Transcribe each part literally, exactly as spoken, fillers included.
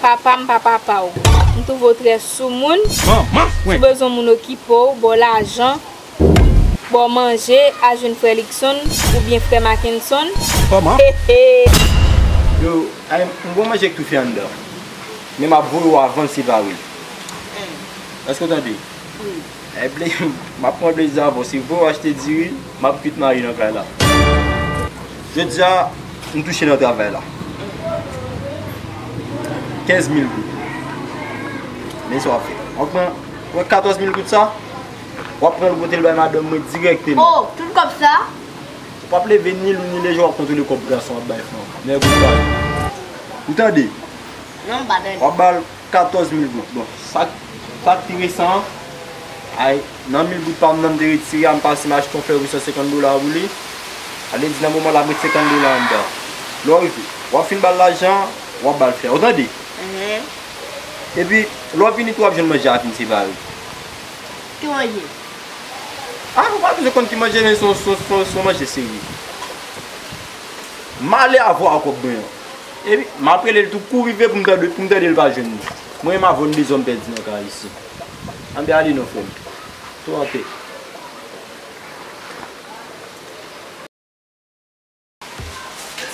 Papa m pa papa w. M twouve w trè soumoun. Si w bezwen moun okipe w, ba w lajan, ba w manje, al jwenn frè Luckson oubyen frè Mackenson. Hehe. Yo, ay, m gon manje k toufe anndan. Men m ap voye w avan l separe. Èske w tande? Ay, ble, m ap pran plezi avè w. Si w voye w achte diri, m ap kwit mari nan kay la. Jodi a, m touche nan travay la. Kenz mil goud. Men sa w ap fè. W ap pran, pran katòz mil goud sa, w ap pran l pote l bay madanm mwen dirèkteman. Oh, tout kòb sa? Ou p ap leve ni lou ni lejè, w ap kontwole kòb gason, w ap bay fanm. Nèg ou bay. Ou tande? Non, m pa tande. W ap ba l katòz mil goud. Bon, sa, sa k pi resan an, ay, nan mil goud pa m nan m te retire a, m pase m achte yon fè wi san senkant dola pou li. Sa vle di nan moman l ap ret senkant dola anndan. Lè w rive, w ap fin ba l lajan an, w ap ba l fè a. Ou tande? Mhm. Epi, lè w vini tou, w ap jwenn manje a fin separe. Ki manje? Ah, ou pa bezwen konn ki manje, men se yon, se yon, se yon, se yon manje serye. M ale avè w a kòb mwen an. Epi, m ap rele l tou kou rive pou m tande, pou m tande l pa jwenn li. Mwen menm avè w, nou de zòm pèdi nan kay isi. Anben ale non, frè m. Tou anpè.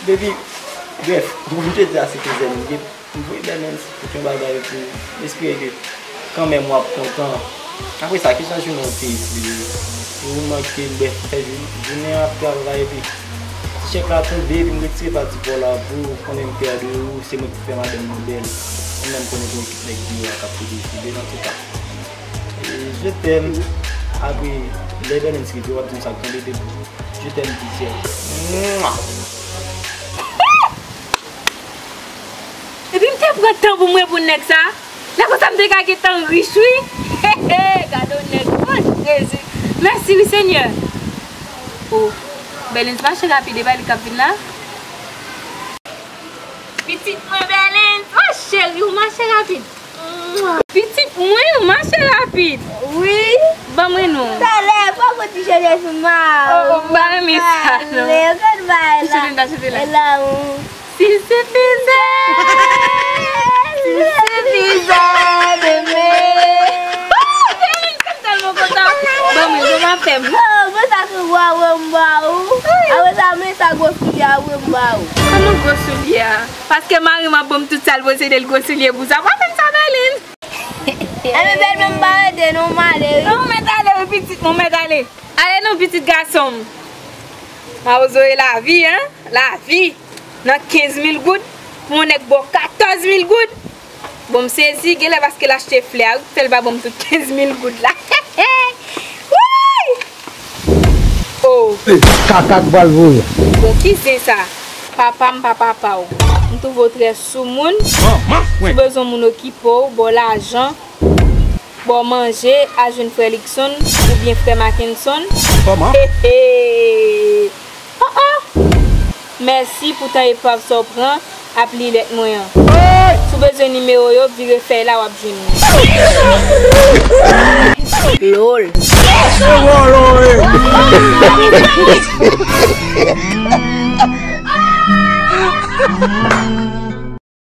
Baby, brèf, pou m te di a se kouzen m, m voye bèl lens pou yon bagay pou m espere ke kanmenm w ap kontan. Apre sa, kijan jounen w te ye, ti bebe? Ou manke, brèf, fè jou-, jounen an ap travay epi ti chèk la tonbe epi m retire pati pa w la pou ou konnen m fyè de ou, se mwen ki fè madanm mwen bèl. Ou menm konnen gen ekip nèg biwo a k ap pede, ti bebe, antouka. E, je t'aime. Apre, lè bèl lens rive, w ap di m sa k tonbe de ou. Je t'aime, Gisèle. Mwa! Epi m te pran tan pou m reponn nèg sa. Lè konsa m te ka gentan rich wi. Hehe, gade yon nèg, o Jezi. Mèsi wi Senyè. O, Bèlens mache rapid, e pa li k ap vin la? Pitit mwen Bèlens, o cheri, ou mache rapid. Pitit mwen, ou mache rapid. Wi. Ban mwen non. Talè, fò w ti chanje sou ma. Oh, oh, m pa renmen sa, non. Talè, gad bagay la. Chanje la, chanje la. E la, ou. S'il suffisait, s'il suffisait d'aimer. Oh, Bèlens, m tèlman kontan. Ban mwen, ban m ap fè m. Oh, bon, sa se wa, wa, m ba ou. Apre sa, men sa gwo soulye a, wi, m ba ou. Kòman gwo soulye a? Paske mari m ap ban m tout sa l posede l gwo soulye pou sa. Pa fè m sa, Bèlens. Enben, bèl mwen m pa rete non, m ale wi. Non, ou mèt ale wi, pitit mwen, ou mèt ale. Ale non, pitit gason m. Mawozo e lavi, en? Lavi. Nan kenz mil goud, pou yon nèg ba w katòz mil goud. Bon, m sezi, genlè paske l achte flè a, wi, k fè l pa ban m tout kenz mil goud la. Woy! Oh. Kaka k pral voye. Bon, ki zen sa? Papa m pa papa w. M twouve w trè soumoun. Si w bezwen moun okipe w, ba w lajan, ba w manje, al jwenn frè Luckson oubyen frè Mackenson. Hehe. Oh, oh. Mèsi pou tan epav sa w pran ap li lèt mwen an. Si w bezwen nimewo yo, vire fèy la, w ap jwenn li. Lol. Se vòlò, wi.